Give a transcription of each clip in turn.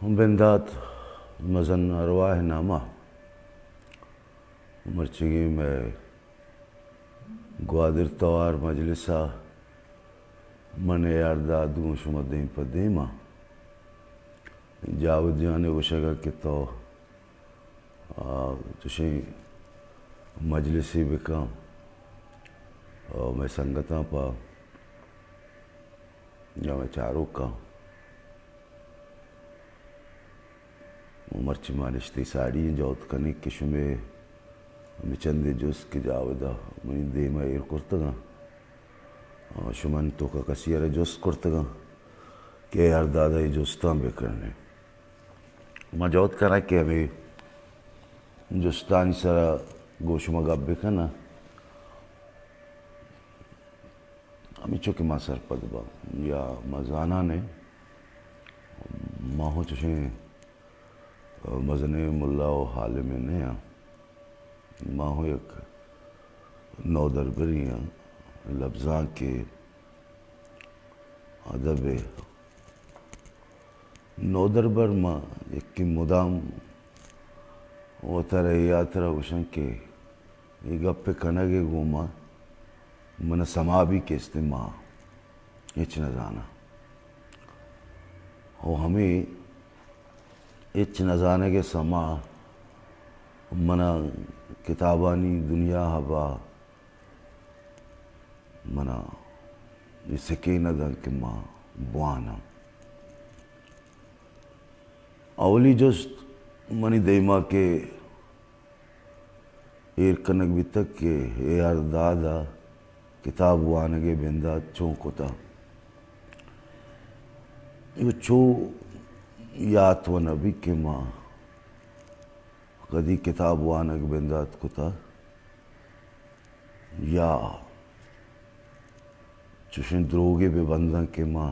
بندات مزن ارواہ نامہ، مرچیگیں مئے گوادر توار مجلس ءَ من اے آر داد گوں شما دیم پہ دیم آں۔ جاوید جان ءَ گوشگ ءَ کہ تو آ، چشیں مجلسے بکن، آ، مئے سنگتاں پہ یا مئے چاروکاں۔ مرچی ما نشتیں ساڑی ایں، جہد کنیں کہ شمے ہمے چندے جست کہ جاوید ءَ منی دیم ءَ ایر کرتگاں، آ، شمانی توکا کسی ءَ را جست کرتگاں کہ اے آر داد ءَ اے جستاں بکنیں۔ ما جہد کناں کہ ہمے جستانی سرا گوں شما گپ بکناں، ہمینچو کہ ما سرپد باں یا ما زاناں، ما ہوں چشیں مزنیں ملا و عالمے نہ آں، ما ہوں یک نودربرے آں، لبزانک ءِ ادب ءِ نودربر۔ ما یکے مدام وتارا اے ہاترا گوشاں کہ اے گپ ءِ کنگ ءِ گوما من ءَ سما بی کہ استیں ما ہچ نہ زاناں۔ و ہمے ہچ نہ زانگ ءِ سما من ءَ کتابانی دنیا ءَ ہبا من ءَ اے سکین ءَ دنت کہ ما بواناں۔ اولی جست منی دیما کہ ایر کنگ بیتگ کہ اے آر داد ءَ کتاب وانگ ءِ بندات چون کتہ؟ اے چو یات و نہ بیت کہ ما کدی کتاب وانگ بندات کتہ یا چوشیں دروگے بہ بنداں کہ ما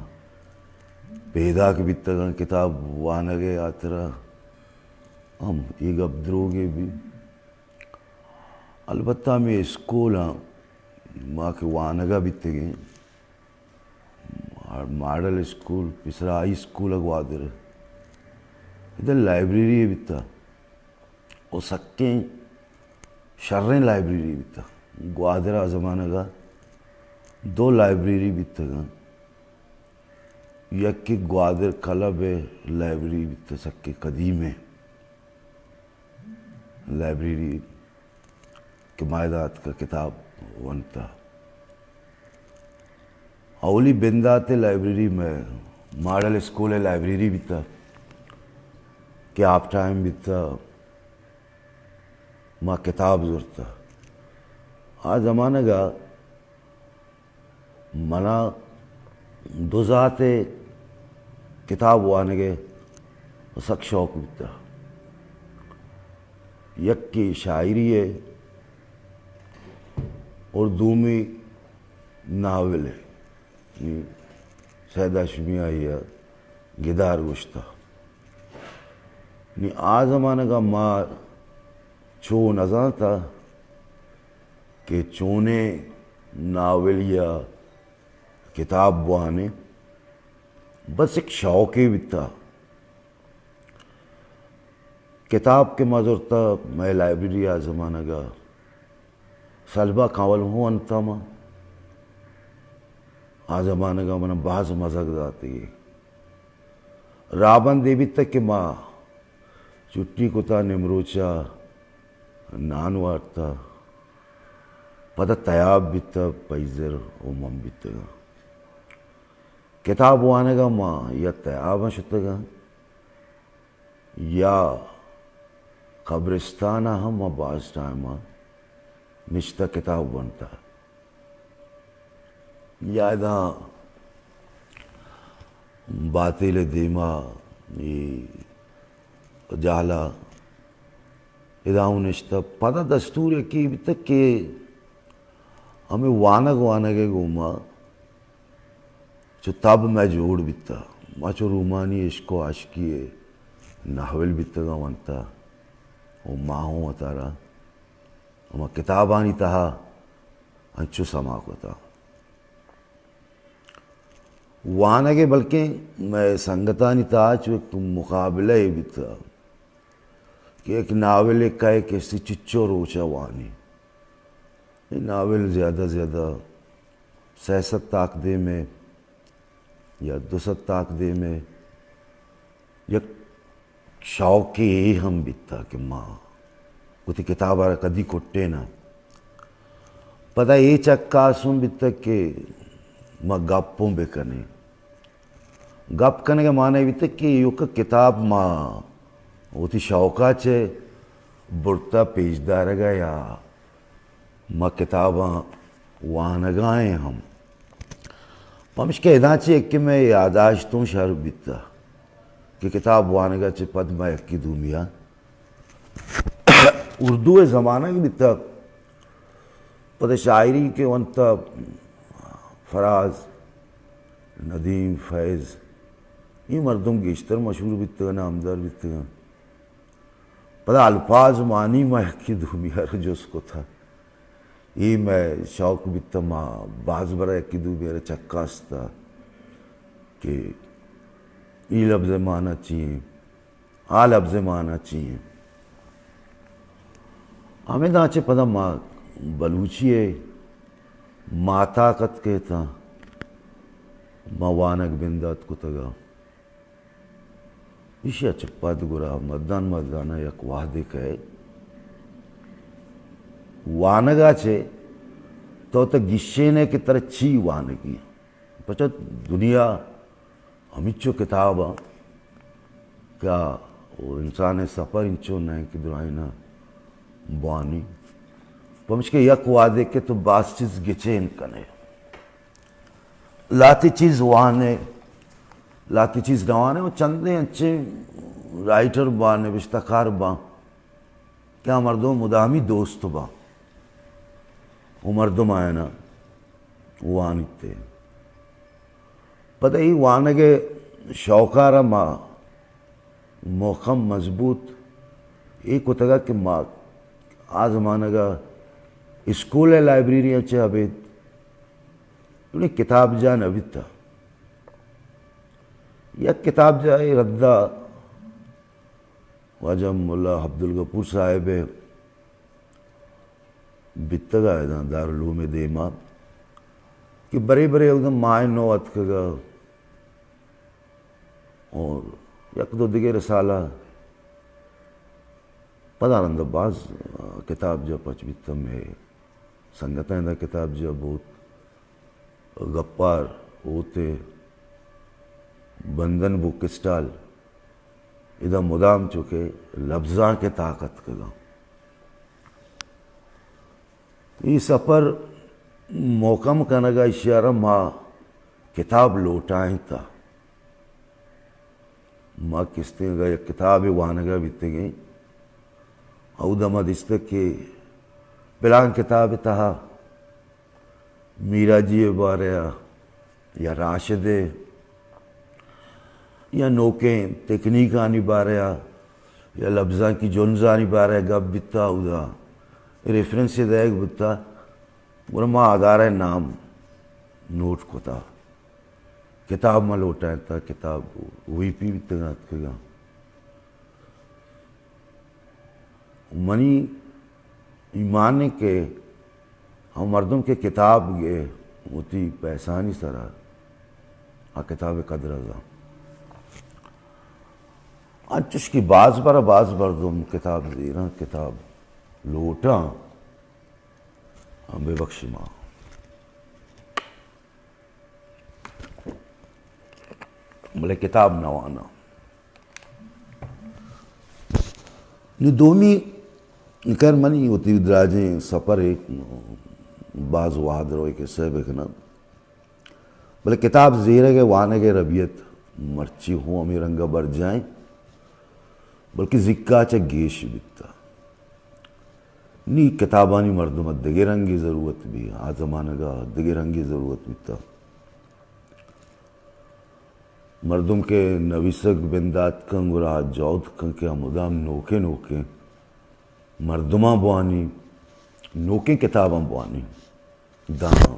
پیداک بیتگاں کتاب وانگ ءِ ہاترا، ہم اے گپ دروگے بی۔ البتہ ہمے اسکولاں ما کہ وانگ ءَ بیتگیں، ماڈل اسکول، پیسرا ہائی اسکول ءَ گوادر، ادا لائبریری بیتہ و سکیں شریں لائبریری بیتہ۔ گوادر ءَ آ زمانگ ءَ دو لائبریری بیتگاں، یکے گوادر کلب ءِ لائبریری بیتہ، سکیں قدیمیں لائبریری کہ ما ادا اتکہ کتاب ونتہ۔ اولی بندات ءِ لائبریری مئے ماڈل اسکول ءِ لائبریری بیتہ کہ ہاف ٹائم بیتہ، ما کتاب زرتہ۔ آ زمانگ ءَ منا دو ذات ءِ کتاب وانگ ءِ سک شوق بیتہ۔ یکے شاعری ءِ اور دومی ناول ءِ۔ نی سید ہاشمی آئی ءَ گدار گوشتہ۔ نی آ زمانگ ءَ ما چو نزانتہ کہ چونیں ناول یا کتاب بوانیں، بس یک شوقے بیتہ۔ کتاب کہ ما زرتہ، مئے لائبریری آ زمانگ ءَ سلبہ کاول ہوں ونتہ ما۔ آ زمانگ ءَ من باز مزگ داتگی۔ رابند اے بیتہ کہ ما چھٹی کتہ، نیمروچ ءَ نان وارتہ، پدا تیاب بیتہ، پیزر و من بیتگاں۔ کتاب وانگ ءَ ما یا تیاب ءَ شتگاں یا قبرستان ءَ ہم ما باز ٹائم ءَ نشتہ کتاب ونتہ۔ یا ادا باتیل ءِ دیما، اے جہلا ادا اوں نشتہ۔ پدا دستور یکے بیتہ کہ ہمے وانگ وانگ ءِ گوما چو تب مئے جوڑ بیتہ۔ ما چو رومانی عشق و عاشقی ءِ ناول بیتگاں ونتہ و ما ہوں وتارا ہما کتابانی تہا انچو سما کتہ۔ وانگ ءَ بلکیں مئے سنگتانی تہا چو یک مقابلہ یے بیتہ کہ یک ناولے کئے کسے چچو روچ ءَ وانی۔ اے ناول زیادہ زیادہ سئے سد تاک دیم ءَ یا دو سد تاک دیم ءَ یک شوقے اے ہم بیتہ کہ ما وتی کتاب ءَ را کدی کٹیناں۔ پدا اے چکاس ہم بیتہ کہ ما گپ ہم بکنیں۔ گپ کنگ ءِ معنی بیتہ کہ ایوک ءَ کتاب ما وتی شوق ءَ چہ برتہ پیش دارگ ءَ یا ما کتاباں وانگ ءَ ایں ہم۔ پمشکہ ادا چہ یکے مئے یاداشت اوں شر بیتہ کہ کتاب وانگ ءَ چہ پد ما یکے دومی ءَ اردو ءِ زمانگ بیتہ، پدا شاعری کہ ونتہ، فراز، ندیم، فیض، اے مردم گیشتر مشہور بیتگ، نامدار بیتگ۔ پدا الفاظ معنی ما یکے دومی ءَ را جست کتہ۔ اے مئے شوق بیتہ، ما باز برا یکے دومی ءَ را چکاستہ کہ اے لبز ءِ معنی چی ایں، آ لبز ءِ معنی چی ایں۔ ہمدا چہ پدا ما بلوچی ءِ ماتاک اتکہ تاں ما وانگ بندات کتگ ءَ۔ ایشی ءَ چہ پد گڑا مردان مردان ءَ یک وہدے کئے وانگ ءَ چہ تو تہ گیشین ئے کہ ترا چی وانگی۔ پچو دنیا ہمینچو کتاب ءَ کہ انسان ءِ سفر انچو نہ انت کہ درائیناں بوانی۔ پمشکہ یک وہدے کہ تو باز چیز گچین کن ئے۔ لہتے چیز وان ئے، لہتے چیز نہ وان ئے، و چندے انچیں رائٹر باں، نبشتہ کار باں کہ آ مردم مدامی دوست باں و مردم آیانا وانیت ئے۔ پدا اے وانگ ءِ شوق ءَ را ما محکم مضبوط اے کتگ کہ ما آ زمانگ ءَ اسکول ءِ لائبریریاں چہ ابید کتاب جاہ نہ بیتہ۔ یک کتاب جاہ ءِ رد ءَ واجہ ملا عبدالغفور صاحب ءِ بیتگ ءَ ادا دارالعلوم ءِ دیما کہ برے برے اوداں ماہ نو اتکگ ءَ اور یک دو دگہ رسالہ، پدا رند ءَ باز کتاب جاہ پچ بیتم، مئے سنگتاں ادا کتاب جاہ بوت، گپار ہوتے، بندن بک اسٹال، ادا مدام چوکہ لبزانک ءِ تاک اتکگاں۔ اے سفر محکم کنگ ءَ ایشی ءَ را ما کتاب لوٹائینتہ۔ ما کستیں اگاں یک کتابے وانگ ءَ بیتگیں، اودا ما دیستگ کہ پلان کتاب ءِ تہا میراجی ءِ بارہ ءَ یا راشد ءِ یا نوکیں تکنیکانی بارہ ءَ یا لبزانکی جنزانی بارہ ءَ گپ بیتہ، اودا ریفرنس دئیگ بوتہ، گڑا ما ادارہ ءِ نام نوٹ کتہ۔ کتاب ما لوٹائینتہ، کتاب وی پی بیتگاں اتکگاں۔ منی ایمان انت کہ ہم مردم کہ کتاب گے وتی پیسانی سرا آ کتاب ءِ قدر ءَ زان۔ انچش کہ باز برا باز مردم کتاب زیراں، کتاب لوٹاں، ہم بے بخش ما۔ بلے کتاب نہ واناں۔ نی دومی، کر منی وتی دراجیں سفر ءَ باز وہد روئے کسہ بکناں۔ بلے کتاب زیرگ ءُ وانگ ءِ ربیت مرچی ہوں ہمے رنگ ءَ برجاہ انت، بلکہ زیکا چہ گیش بیتہ۔ نی کتابانی مردم ءَ دگہ رنگے ضرورت بی، آ زمانگ ءَ دگہ رنگے ضرورت بیتہ۔ مردم کہ نویسگ بندات کن، گڑا آ جہد کن کہ آ مدام نوکیں نوکیں مردماں بوانی، نوکیں کتاباں بوانی، داں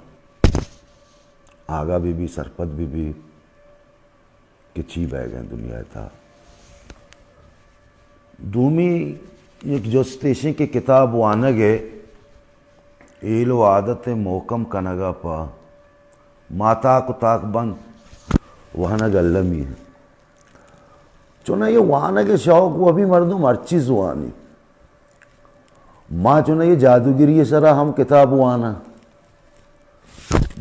آگاہ بہ بی، سرپد بہ بی۔ کہ چی بئیگ ءَ انت دنیا ءِ تہا۔ دومی یک جست ایش انت کہ کتاب وانگ ءِ ہیل و عادت ءِ مھکم کنگ ءَ پہ ما تاک و تاک بند وانگ المی انت۔ چوناہا اے وانگ ءِ شوق و ابھی مردم ہر چیز وانی۔ ما چوناہا اے جادوگری ءِ سرا ہم کتاب واناں۔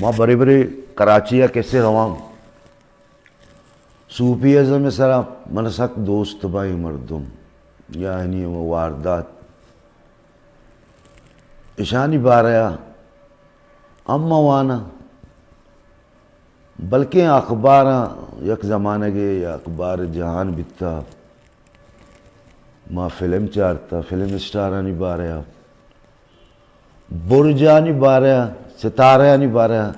ما برے برے کراچی ءَ کسے رواں۔ صوفی ازم ءِ سرا من سک دوست باں اے مردم، یا آیانی ہما واردات، اشانی بارہ ءَ ہم ما واناں۔ بلکیں اخباراں، یک زمانگے یا اخبار جہان بیتا، ما فلم چارتا، فلم اسٹارانی بارہ ءَ، برجانی بارہ ءَ، ستارہانی بارہ ءَ،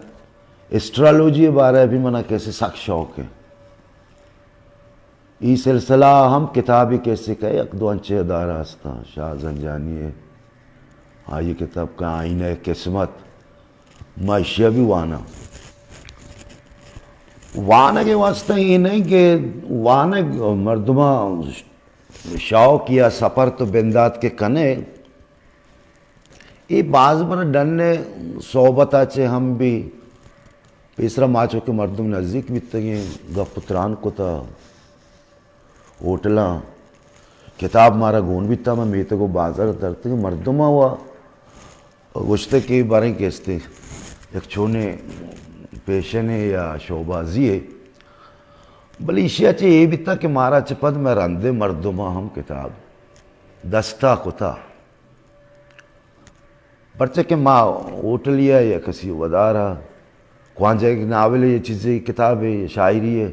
اسٹرالوجی ءِ بارہ ءَ بھی منا کسے سک شوق ہے۔ ای سلسلہ ہم کتابی کسے کہ یک دو انچیں ادارہ ہستاں، شاہ زنجانی ءِ، آئی کتاب کہ آئینہ قسمت، ما اشیا بھی واناں۔ وانگ ءِ واسطہ اے نہیں کہ وانگ مردماں شوق یا سپر تو بندات کہ کنے، اے باز من ڈن ءِ صحبت ءَ چہ ہم بھی پیسرا ما چو کہ مردم نزیک بیتگیں، گپ و تران کتا، ہوٹلاں کتاب مارا گون بیتا، من میتگ و بازار درتگیں مردماں و گوشتے کہ باریں کہ استے یک چونیں پیشنے یا شوبازی ہے، بلے ایشی ءَ چہ اے بیتا کہ مارا چہ پد مئے رندیں مردماں ہم کتاب دستا کتا۔ پرچہ کہ ما ہوٹلی ءَ یا کسی ودار ءَ کوانجہ یک ناولے یا چیزے، کتابے یا شاعری ءَ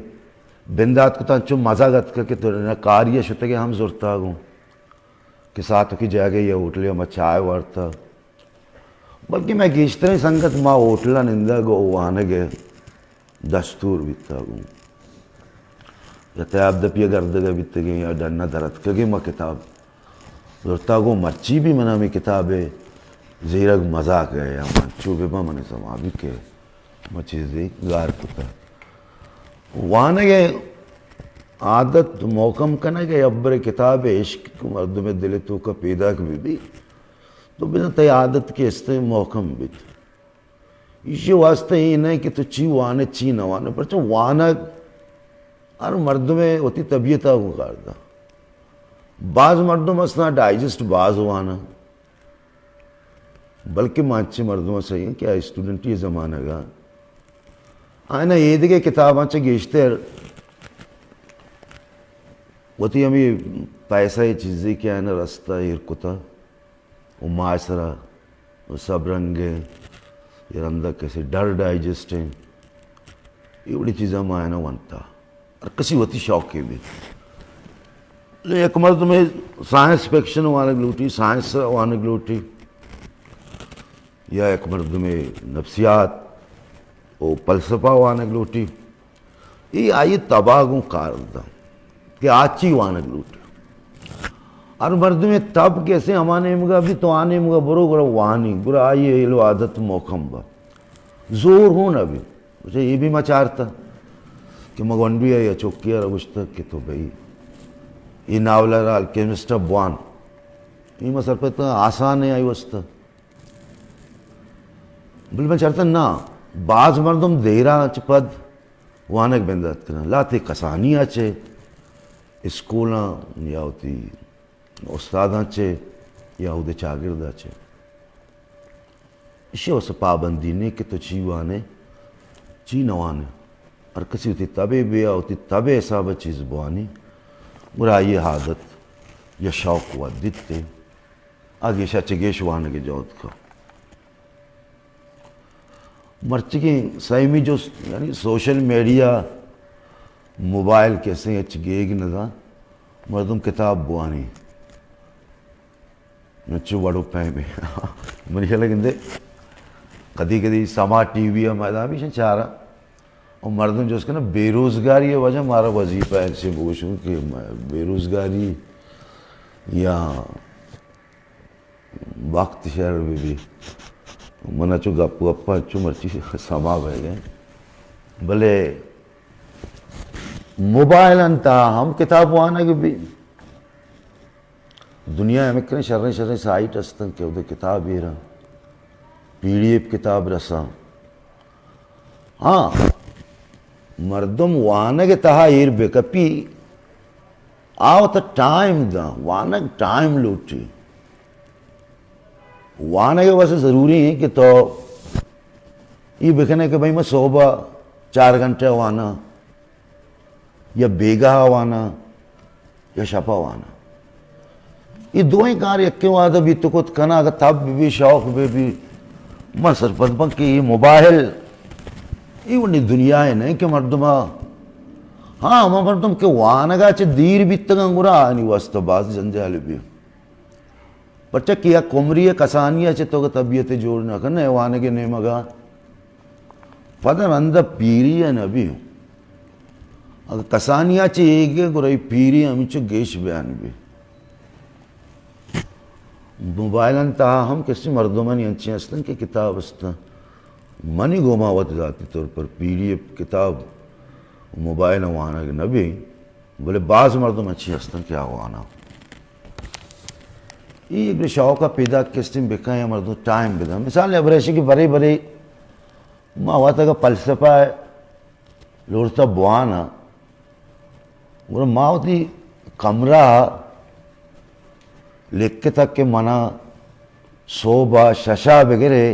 بندات کتاں، چو مزگ اتک کہ تو نہ کاری ءَ شتگے ہم زرتا گوں کہ ساتکی جاگہے یا ہوٹلے ءَ ما چائے وارتا۔ بلکہ مئے گیشتریں سنگت ما ہوٹل ءَ نندگ و وانگ ءِ دستور بیتا گوں۔ یا تیاب دپی ءَ گردگ ءَ بیتگیں یا ڈن ءَ در اتکگیں، ما کتاب زرتا گوں۔ مرچی بھی من ہمے کتاب ءِ زیرگ مزاک ءَ یا من چو بہ باں من سما بھی کہ ما چیزے گار کتا۔ وانگ ءِ عادت محکم کنگ ءِ، ابرے کتاب ءِ عشق مردم ءِ دل ءِ توکا پیداک بہ بی تو بزاں تئی عادت کہ استیں محکم بیت۔ ایشی واسطہ اے نہ کہ تو چی وانے، چی نہ وانے، پرچہ وانگ ہر مردم ءِ وتی طبیعت ءَ گوں کار دا۔ باز مردم استاں ڈائجسٹ باز واناں، بلکہ ما انچیں مردم سہی ہیں کہ آ اسٹوڈنٹی زمانگ ءَ آئینا اے دگہ کتاباں چہ گیشتر وتی ہمے پیسہ ءِ چیزے کہ آئینا رستہ ایر کتا۔ و ماہ سرا و سب رنگ ءِ یا رندا کسے ڈر ڈائجسٹ ہیں، اے وڑی چیزاں ما آئینا ونتا۔ ہر کسی وتی شوقے بیت۔ یک مردمے سائنس فکشن وانگ لوٹی، سائنس وانگ لوٹی، یا یک مردمے نفسیات و فلسفہ وانگ لوٹی۔ اے آئی تب ءَ گوں کار داں کہ آ چی وانگ لوٹ۔ ہر مردمے تب کسے ہما نیمگا بھی تو آ نیمگا برو، گڑا وانی، گڑا آئی ہیل و عادت محکم با۔ زور ہوں نہ بھی۔ اچھا، اے بھی ما چارتا کہ ما گونڈوی ءَ یا چکی ءَ را گوشتا کہ تو بھئی اے ناول ءَ را الکیمسٹ ءَ بوان۔ اے ما سرپد آسان ہے آئی واسطہ۔ بلے من چارتا نہ، باز مردم دیرا چہ پد وانگ بندات کناں۔ لہتے کسانی ءَ چہ، اسکولاں یا وتی استاداں چہ یا اودے چاگرد ءَ چہ۔ ایشی واسطہ پابندی نے کہ تو چی وانے، چی نہ وانے۔ ہر کسی وتی تبے بیا، وتی تبے حساب ءَ چیز بوانی۔ گڑا آئی عادت یا شوق ودیت تے آ گیشا چہ گیش وانگ ءِ جہد کا۔ مرچیگیں سیمی جست، یعنی سوشل میڈیا، موبائل کسے ہچ گیگ نہ داں، مردم کتاب بوانی۔ انچو وڑو پیم۔ منی خیال ءَ گندے کدی کدی سما ٹی وی ءَ میدان بھی چارا۔ اور مردم جست کنا بے روزگاری ءِ وجہ مارا وظیفہ ہے، سے بگوشوں کہ بے روزگاری یا وقت شر بہ بی۔ من چو گپ گپ ءَ چو مرچی سما بہ گئے۔ بلے موبائل انت ہم کتاب وانگ بی۔ دنیا ہمکن شریں شریں سائٹ استن کہ اودے کتاب ایرا، پی ڈی ایف کتاب رساں۔ ہاں، مردم وانگ تہا ایر بکپی، آ وت ٹائم داں، وانگ ٹائم لوٹی۔ وانگ واسطے ضروری ہے کہ تو یہ بکنے کہ بھئی میں صبح چار گھنٹے وانا، یا بیگاہ وانا، یا شپا وانا۔ یہ دوئیں کار یکیں وہدا بیت کت کناں، اگہ تب بی شوق بی بی، من سرپد بن کہ یہ موبائل، یہ ونی دنیا ہے نہیں کہ مردم، ہاں، ہما مردم کہ وانگا چہ دیر بیتگاں گڑا آنی واسطہ باز جنجال بی۔ پرچا کہ یک عمری کسانی چہ تو طبیعت جوڑ نہ کن، وانگ نیمگا پدا رند پیری ء نہ بی۔ اگہ کسانیا چہ ایگ ء گڑا اے پیری ہمینچو گیش بیان بی۔ موبائلان تہا ہم کسی مردمانی انچیں ہستن کہ کتاب ہستن۔ منی گوما وت ذاتی طور پر پی ڈی ایف کتاب موبائل وانگ نہ بی، بلے باز مردم انچیں ہستن کہ آ واناں۔ اے یک شوق ء پیداک کستیں بکن یا مردم ٹائم بدن۔ مثال ابریشی کہ برے برے ما وت اگہ فلسفہ لوٹتا بوانا، گڑا ما وتی کمرہ لکھتا کہ منا صوبہ ششا بگرے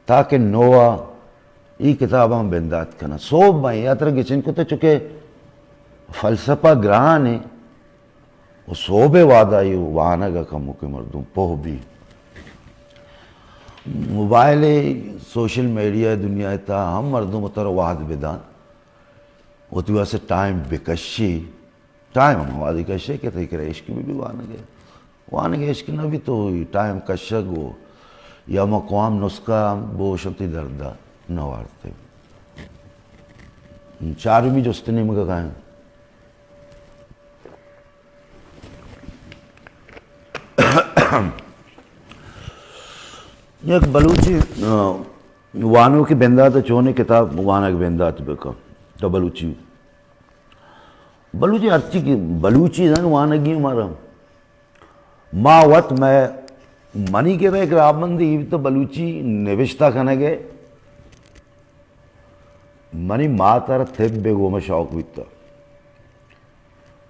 تاکہ نوا ای کتاباں بندات کناں۔ صوب میں یا تر گچن کو تو چونکہ فلسفہ گران ہے، و سہب ء وہدا اے وانگ ء کموکیں مردم پوہ بی۔ موبائل ء سوشل میڈیا ء دنیا ء تہا ہم مردم ترا وہد بدان، وتی واسطہ ٹائم بکشی، ٹائم ہم وہدی کشے کہ تئی کرا عشق بی بی وانگ ء، وانگ ء عشق نہ بی تو ٹائم کشگ و یا ما قوام نسخہ بوشن تئی درد ء نہ وارتے۔ چارمی جست نیمگ ء کائیں۔ یک بلوچی، آ، وانوکی بندات ء چونیں کتاب وانگ بندات بکن تو بلوچی، بلوچی ہرچی کہ بلوچی زن وانگی مارا۔ ما وت میں منی کرا یک رابندی تو بلوچی نوشتہ کنگ ء۔ منی مات ء را طب ء گوما شوق بیتا۔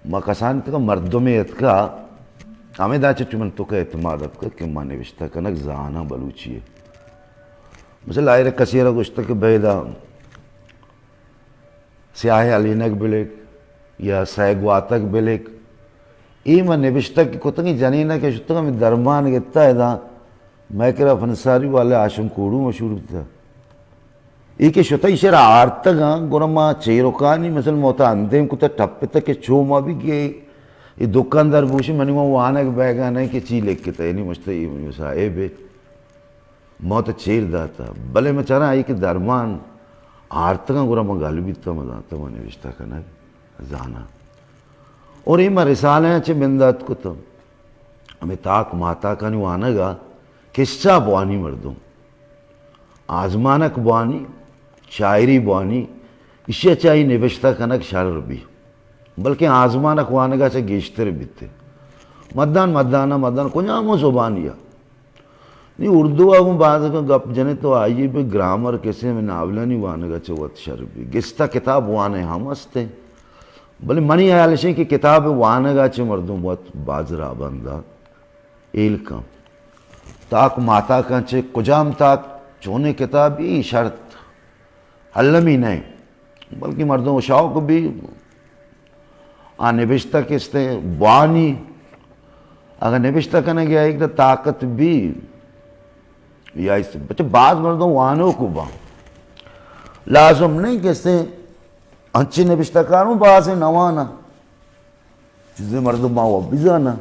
ما کسانی تکا مردمے اتکا، ہمے داں چہ چو من توکا اعتماد اتکا کہ ما نوشتہ کنگ زاناں بلوچی ء۔ مثلا آئرا کسی را گوشتا کہ بیدا سیاہ ہلینگ بلک یا سئے گواتگ بلک، اے ما نوشتہ کہ کتگیں جنینک ء شتگ ہمے درمان گتا ادا مئے کرا پنساری والے ہاشم کوڑو مشہور بیتا۔ اے کہ شتہ ایشرا آرتگاں، گڑا ما چیرکانی مثل موتا اندیم کتہ ٹپتہ کہ چو ما بی کہ اے دکاندار بوشی منی ما وانگ بیگا نہ کہ چی لکھتہ، یعنی مشتہ اے منی صاحب ہے۔ موت چیر داتہ، بلے ما چراں اے کہ درمان آرتگاں گڑا ما گل بیتہ، ما زانتہ ما نوشتہ کنگ زاناں۔ اور اے ما رسالہ چہ بندات کتہ، ہمیں تاک ماتاکانی وانگا قصہ بوانی مردم۔ آزمانک بوانی، شاعری بوانی، ایشی ء چہ آئی نبشتہ کنگ شر بی، بلکیں آزمانک وانگ ء چہ گیشتر بیت۔ مدان مدان ء مدان کجام زبانی ء؟ نی اردو ء گوں باز گپ جنے تو آئی بہ گرامر کسے میں ناولانی وانگ ء چہ وت شر بی۔ گستہ کتاب وانے ہم است، بلے منی حیال اش کہ کتاب وانگ ء چہ مردم وت باز رابندہ ایل کن۔ تاک ماتاکاں چہ کجام تاک چونیں کتاب ای شرط المی نہ، بلکہ مردم شوق بی آ نبشتہ کستے بوانی، اگر نبشتہ کنگ ء یک طاقت بی یا اس بچے باز مردم وانوک باں، لازم نہیں کستے انچیں نبشتہ کاروں باز نوانا چیزیں مردم ما وہ بزانا۔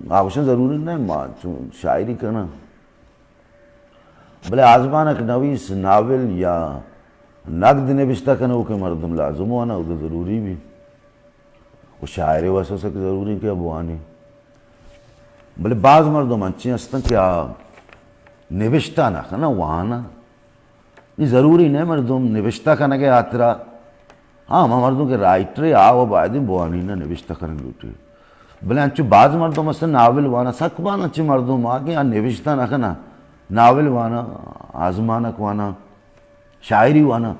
آ گوشن ضروری نہ ما چون شاعری کناں، بلے آزمانک نویس، ناول یا نقد نبشتہ کنوکیں مردم لازم وانا، او ضروری بی۔ و شاعر واسطہ سک ضروری کہ بوانی۔ بلے باز مردم انچیں ہستن کہ آ نبشتہ نہ کناں، وانا۔ نی ضروری نہ مردم نبشتہ کنگ ء ہاترا ہاں، ہما مردم کہ رائٹرے، آ و بایدیں بوانین ء نبشتہ کنگ لوٹی۔ بلے انچو باز مردم است ناول وانا، سک باز انچیں مردم آ کہ آ نبشتہ نہ کنا، ناول وانا، آزمانک وانا، شاعری وانا۔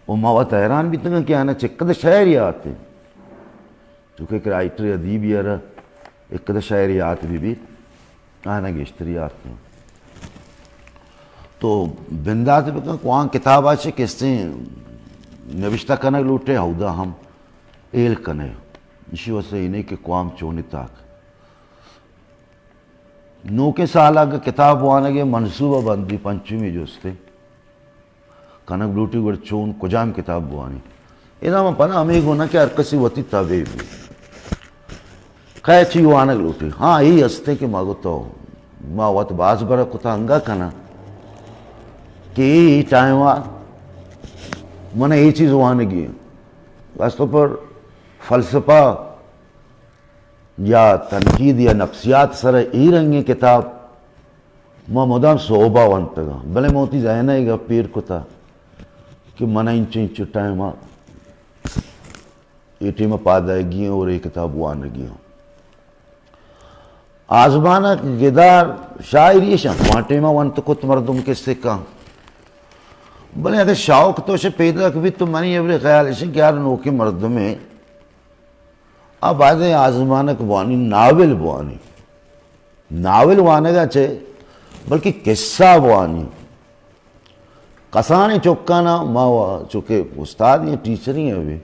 و ما وت حیران بیتگاں کہ آنا چقدر شاعری آتے۔ چونکہ ایک رائٹر ادیب یارا ایک قدر شاعری آت بھی بیت، آنا گیشتری آتے۔ تو بندات بکن کوان کتاب آچے کسے نوشتہ کنگ لوٹے، ہودہ ہم ایل کنے۔ اشی واسطہ انہیں کہ کوام چونی تاک۔ نوکیں سال اگہ کتاب وانگ ء منصوبہ بندی پنچمی جستے کنگ لوٹی گڑا چون کجام کتاب بوانی؟ ادا من پدا ہمے گونا کہ ہر کسی وتی تبے بی۔ کئے چی وانگ لوٹی؟ ہاں، اے ہستے کہ ما گو تو ما وت باز برا کتا انگا کنا کہ اے، اے ٹائم آ من اے چیز وانگی۔ خاص طور پر فلسفہ یا تنقید یا نفسیات سر اے رنگیں کتاب ما مدام سہبا ونتگاں، بلے من وتی ذہن ء اے گپ ایر کتا کہ من انچو انچو ٹائم ء اے ٹیم ء پاد آئیگی ایں اور اے کتاب وانگی ایں۔ آزمانک گدار شاعری اش انت، وان ٹیم ء ونت کت مردم کسے کن۔ بلے اگہ شوق تو شہ پیداک بیت تو منی ابرے خیال اش کہ یار نوکیں مردمے آ بایدیں آزمانک بوانی، ناول بوانی۔ ناول وانگا چہ بلکہ قصہ بوانی۔ کسانیں چکانا ما و-، چونکہ استاد یا ٹیچر ہی ہیں ابھی،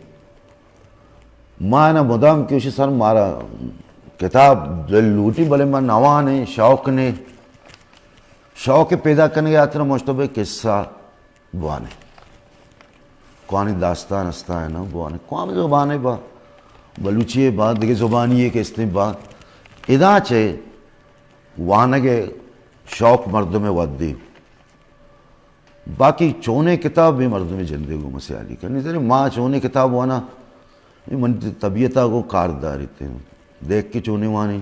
ما نا مدام کیوشی سر مارا کتاب دل لوٹی، بلے ما نوانیں شوق نے، شوق پیدا کنگے آتنا مشتبہ قصہ بوانے۔ کوانی داستان استائے نا بوانے۔ کوام زبانے با، بلوچی با، دگہ زبانی ایک استیں با۔ ادا چہ وانگ شوق مردم ودی۔ باقی چونے کتاب بھی مردم جندے گو مسیالی کنی۔ زنی ما چونے کتاب وانا، اے من طبیعت ء گوں کار داریت۔ دیکھ کہ چونیں وانیں،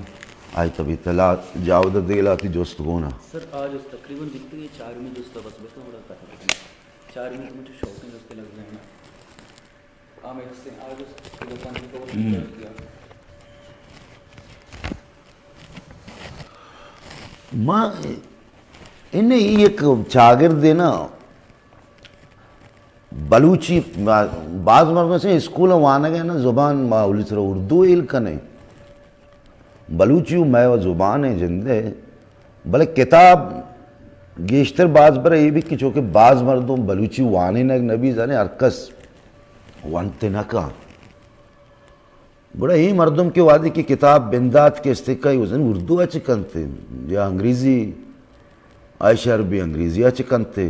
آئی طبیعت ء لا جاودہ دگہ لاتی جست گونا۔ سر، آ جست تقریباً بیتگیں چارمی جست ء بس بکن گڑا ختم کن۔ چارمی تو مچو شوقیں جست لگ رہے ہیں۔ آ میں جست آ جست لوکاں کی تو ہم۔ ما انہیں یک چاگردے نا بلوچی، باز مردم سے اسکول وانگ ء نا زبان ما اولی سر اردو ایل کنے۔ بلوچی و مئے و زبان ء جندے، بلے کتاب گیشتر باز بر اے بھی کہ چونکہ باز مردم بلوچی وانینگ نبی زانے ہر کس ونت نہ کن۔ گڑا اے مردم کہ وہدے کہ کتاب بندات کہ استکائی وزن اردو ء چہ کنتے یا انگریزی، آئی شہر بھی انگریزی ء چہ کنتے۔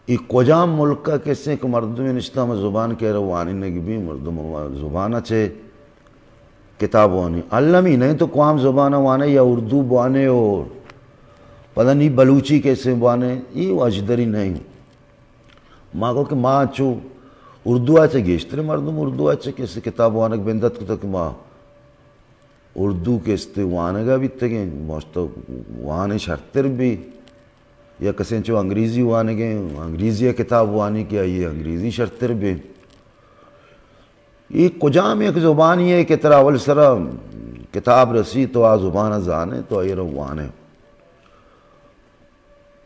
اے کجام ملک ء کسے کہ مردم نشتہ ہم زبان کہ ارا وانینگ بی، مردم ہما زبان ء چہ کتاب وانی۔ المی نہیں تو کوام زبان ء وانے یا اردو بوانے اور پتہ نہیں بلوچی کسے بوانے، اے واجدری نہیں۔ ما گو کہ ما چو اردو ء چہ گیشتر مردم اردو ء چہ کسے کتاب وانگ بندت کتو کہ ما اردو کہ است وانگ ء بیتگیں، ماشتو وانیں شرتر بی، یا کسے چو انگریزی وانگیں، انگریزی ء کتاب وانی کہ آئی انگریزی شرتر بی۔ اے کجام یک زبانی ہے کہ ترا اول سرا کتاب رسی تو آ زبان ء زانے تو آئی رو وانے۔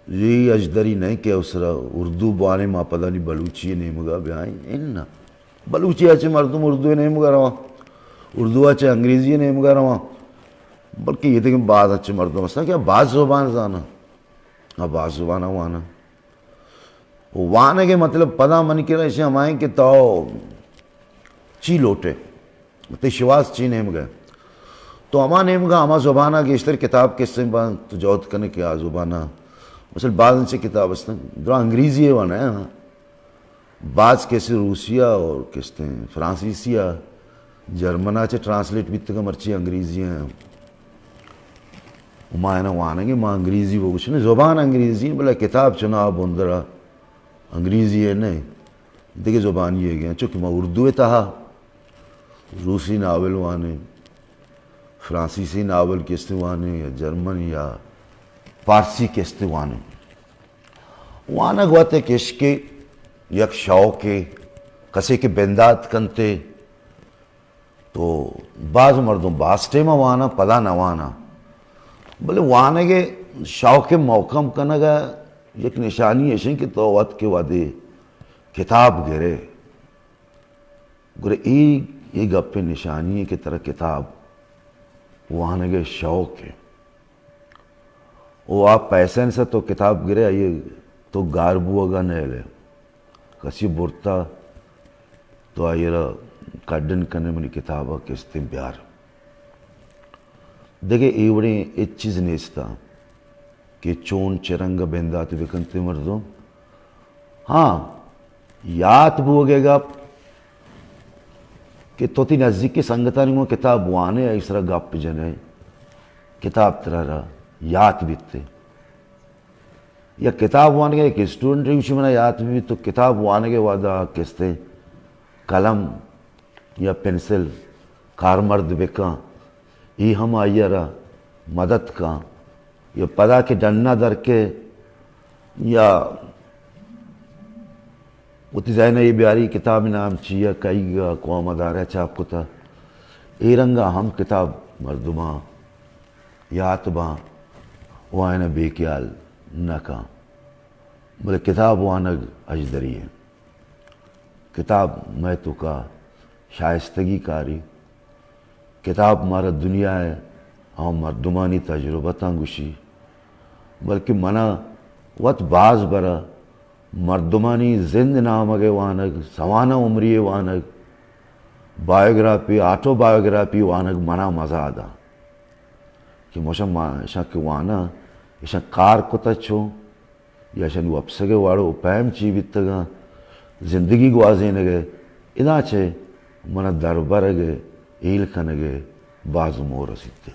اے اجدری نہ کہ اسرا اردو بوانے ما پدا نی بلوچی نیمگا بیائیں۔ اناں، بلوچی ء چہ مردم اردو نیمگا رواں، اردو ء چہ انگریزی نیمگا رواں، بلکہ یہ دیکھیں بعض اچھے مردم ہستاں کہ بعض زبان زاناں، آ بعض زبان واناں۔ وانگ ء مطلب پدا من کرا ایشی ہمائیں کہ تو چی لوٹے؟ تئی شواز چی نیمگ ء؟ تو ہما نیمگ ء ہما زبان ء گیشتر کتاب کسے باں تو جہد کنے کہ آ زبان ء مثل بعض انچیں کتاب استن درا انگریزی ء وانہ ء، بعض کسے روسی ء اور کستیں فرانسیسی ء، جرمن ء چہ ٹرانسلیٹ بیتگ مرچی انگریزی ء۔ ما اینا وانگے ما انگریزی بگوشنے، زبان انگریزی بلے کتاب چنا بندرا انگریزی ء نہ، دگہ زبانی ء گئے، چونکہ ما اردو ء تہا روسی ناول وانیں، فرانسیسی ناول کستے وانیں یا جرمن یا پارسی کستے وانیں۔ وانگ وت ء کشکے یک شوقے، کسے کہ بندات کنتے، تو باز مردم باز ٹیم ءَ واناں، پدا نہ واناں۔ بلے وانگ ءِ شوق ءِ مھکم کنگ ءِ یک نشانی اش انت کہ تو وت کہ وھدے کتاب گرے، گڑا اے، اے گپ ءِ نشانی انت کہ ترا کتاب وانگ ءِ شوق انت۔ او آ پیسنس ءَ تو کتاب گرے، آئی ءَ تو گار بوگ ءَ نئیل ئے۔ کسی برتا تو آئی ءَ را کڈن کنے، منی کتاب ءَ کستیں بیار۔ دگہ اے وڑیں ہچ چیز نیست کہ چون چہ رنگ ءَ بندات بکنت مردم۔ ہاں، یات بوگ ءِ گپ کہ تو تئی نزیکی سنگتانی گوں کتاب وانے، آئی سرا گپ جنے، کتاب ترا را یات بیتے۔ یا کتاب وانگ ءَ یک اسٹوڈنٹ گوشی منا یات بی، تو کتاب وانگ ءِ وھدا کستے قلم یا پنسل کارمرد بکن، اے ہم آئی ءَ را مدد کن۔ یا پدا کہ ڈنا در کے یا وتی ذہن ءَ اے بیاری کتاب ءِ نام چی ءَ، کئیگ ءَ، کوام ادارہ ءَ چاپ کتہ، اے رنگ ءَ ہم کتاب مردماں یات باں و آیاں بے خیال نہ کن۔ بلے کتاب وانگ اژدری انت۔ کتاب مئے توکا شائستگی کاری۔ کتاب مارا دنیا ءِ ہما مردمانی تجربتاں گوشی، بلکہ منا وت باز برا مردمانی زند نامگ ءِ وانگ، سوانح عمری ءِ وانگ، بائیوگرافی، آٹو بائیوگرافی وانگ منا مزا داں کہ مشا ما اشاں کہ واناں، اشاں کار کتہ چوں، یا اشانی وپسگ ءِ وڑ و پیم چی بیتگاں، زندگی گوازینگ ءِ، ادا چہ منا دربرگ ءِ، ہیل کنگ ءِ باز موہ رسیت۔